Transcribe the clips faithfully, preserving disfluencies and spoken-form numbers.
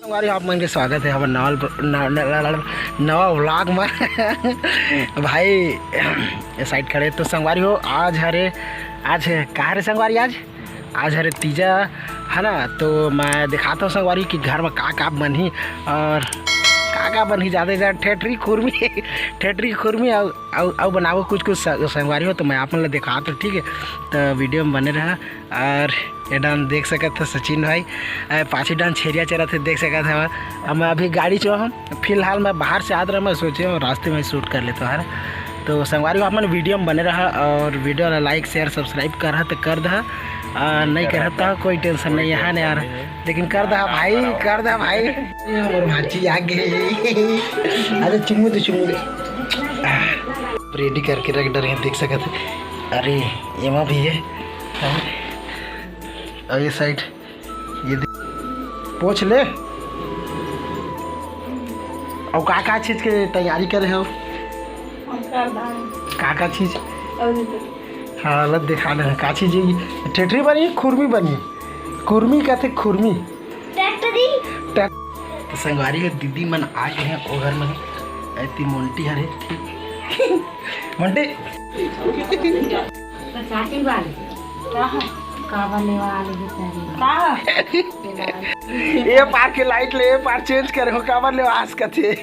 संगवारी हो, आप मन के स्वागत हे हमर नवा, न-, न-, न-, नवा व्लॉग में। भाई, ये साइड खड़े तो संगवारी हो, आज हरे, आज का हरे संगवारी, आज, आज हरे तीजा, है ना। तो मैं दिखाता हूँ संगवारी कि घर में का का बनही और का का बनही, ज़्यादा से ज़्यादा ठेठरी खुरमी, ठेठरी खुरमी अउ, अउ, अउ बनाबो कुछ कुछ स-, संगवारी हो, तो मैं आप मन ला दिखाता हूँ, ठीक है। तो वीडियो में बने रहा। और ये डान देख सकत हो सचिन भाई, अ, पाछू डान छेरिया चरत हे, देख सकत हो। अब मैं अभी गाड़ी चो हूँ, फिलहाल मैं बाहर से आत रहा, मैं सोचे हूँ रास्ते में शूट कर लेता हूँ, है ना। तो संगवारी हो, आप मन वीडियो में बने रहा और वीडियो ला लाइक, शेयर, सब्सक्राइब करहा तो कर दहा, आ, नहीं करहा तो कोई टेंशन नहीं है ना यार, लेकिन कर दहा भाई, कर दहा भाई। ये हमर भांची आ गए। अरे चुम्मू दे, चुम्मू दे। रेडी करके रख डरे हैं, देख सकत है। अरे एमा भी है। और ये साइड ये दे-, पोछ ले। और का का चीज के तैयारी करे हो? का का चीज? हाँ, लग दिखा दे, का चीज ये? ठेठरी बनी, खुरमी बनी? खुरमी कहते, खुरमी। ट्रैक्टरी। ट्रैक-, तो संगवारी हो, दीदी मन आ गए हैं ओ घर में। ऐती मोंटी हरे, ठीक। मोंटी। तो चाची वाले। का है? काबर लेवा आले बेचारी। का है? ये पार के लाइट ले, ये पार चेंज करे हो, काबर लेवा आस कथे।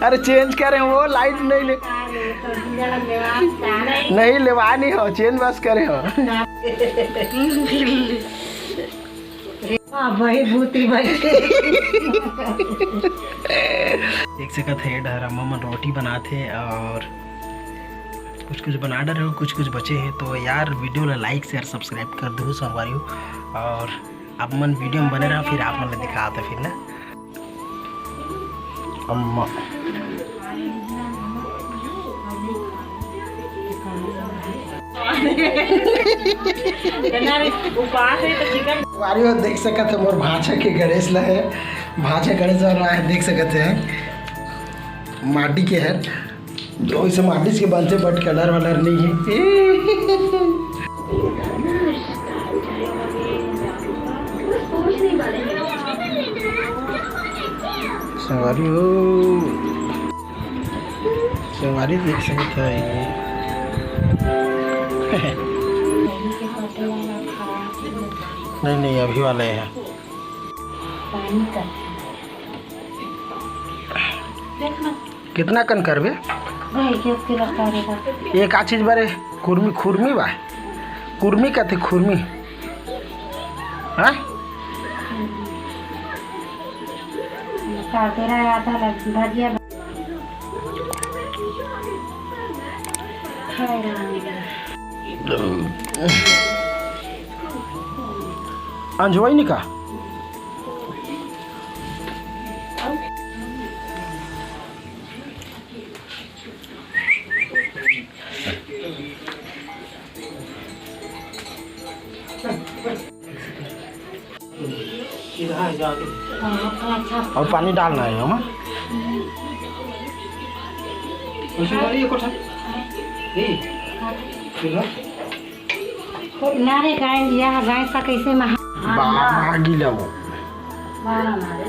अरे चेंज करे हो, लाइट नहीं ले। तो जीजा लग लेवा आस का। नहीं लेवा नहीं हो, चेंज बस करे हो। हाँ, वही भूती बन के। देख सकत है, डहर अम्मा मन रोटी बनात हे और कुछ कुछ बना डरे हो, कुछ कुछ बचे हैं। तो यार, वीडियो ला लाइक, शेयर, सब्सक्राइब कर दो संगवारी हो। और आप मन वीडियो में बने रहा, फिर आप मन ला दिखाते फिर ना। अम्मा। उपास है तो चिकन। संगवारी हो, देख सकत है मोर भांचा के गणेश ला है, भांचा गणेश वाला है, देख सकत है माटी के है, जो इसे माटी के बनते, but कलर वलर नहीं है। संगवारी हो, संगवारी देख सकत है ये। नहीं, नहीं, अभी वाला है। कितना कन करबे? एक आ चीज बारे, खुरमी, खुरमी बा, खुरमी कहते, खुरमी। हाँ? का तेरा आधा लग भजिया। अंजवाई नहीं का? और पानी डालना है हम। ना रे गाय, यह गाय सा कैसे महा। बा-, मागी ला वो। बारह मारे।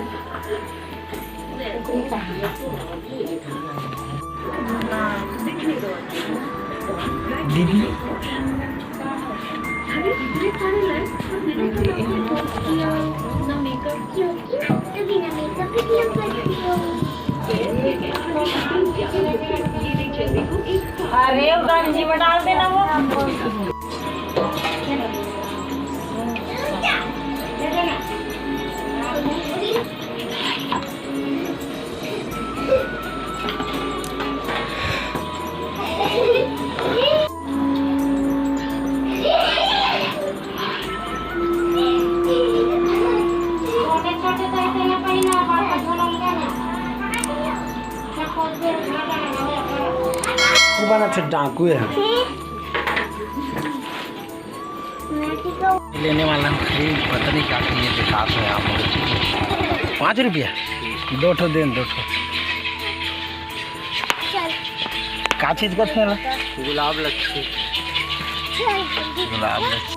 दीदी। अरे, वो गंजी में डाल देना वो। वो बना थे डाकू है। लेने वाला है, खरीद पता नहीं क्या चीज़ दिखा तो है आप लोग। पाँच रुपया? दो ठो देन, दो ठो। का चीज़ का थैला? गुलाब लच्छी। गुलाब लच्छी।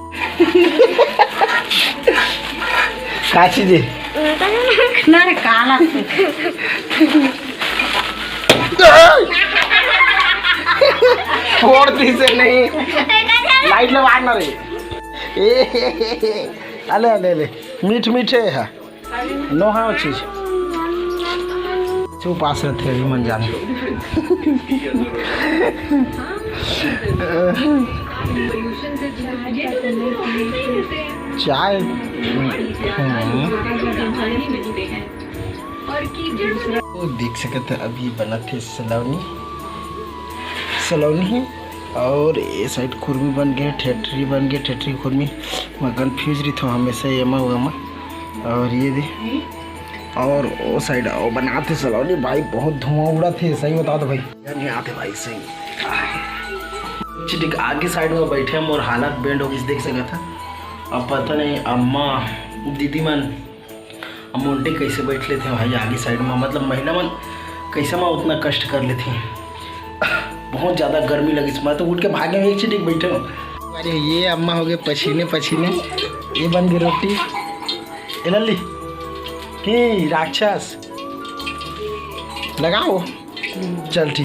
का चीज हे? ना रे, काला। फोड़ दी से नहीं। लाइट लगा ना रे। ए, अले, अले, अले। मीठ मीठे हे। नो हाँ चीज। चुप आस रथे अभी मन जाने। चाय। हम्म। तो देख सकत हे अभी बनत हे सलौनी। सलौनी हे। और ये साइड खुरमी बन गए, ठेठरी बन गए, ठेठरी खुरमी। मैं कंफ्यूज रही था हमेशा ये मा, वो मा। और ये दे, और वो साइड वो बनाते सलोनी भाई, बहुत धुआं उड़त हे, सही बता दो भाई। नहीं आते भाई, सही। चिटिक आगे साइड में बैठे हम और हालत बेंड हो गई, देख सकत हे। अब पता नहीं अम्मा, दीदी मन, अब मोंटे कैसे बैठ लेते हैं भाई आगे साइड में, मतलब महिला मन कैसे में उतना कष्ट कर लेते हैं। बहुत ज़्यादा गर्मी लगी, मैं तो उठ के भागे में एक चिटिक बैठे हूँ। अरे ये अम्मा हो गए पसीने पसीने, ये बन गई रोटी। ए लल्ली, की राक्षस लगाओ। चल ठीक।